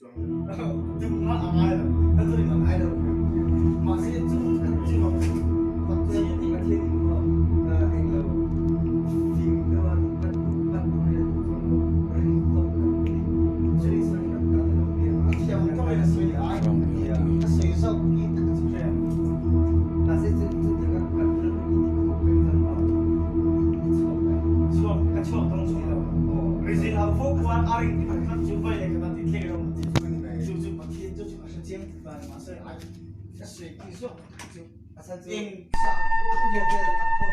Tum nga a ngai lo. Ka chu a ngai lo. Mahse chu chu Pathian Pathian in maw eng lo fing deuh a kan kan tur hi a duh chuang lo ring tawk kan ni. Chu ni chuan kan tan a lo piang a. A thiam tawk in a sawi ai a sawi zawk ki tak chu hria. Mahse chu chu tiang a kan rilru i ti khawp reng chuan maw i chhuak mai. Chhuak ka chhuak tawng chu lo. Rizin ho fo khuan a ring ti khat chu vai leh khat a ti thleng lo ti chu ni mai. Chu chu Pathian chu chu a hre chiang tih dan mahse ai ka sawi ki zawk tak chu eng sa u hian vel a.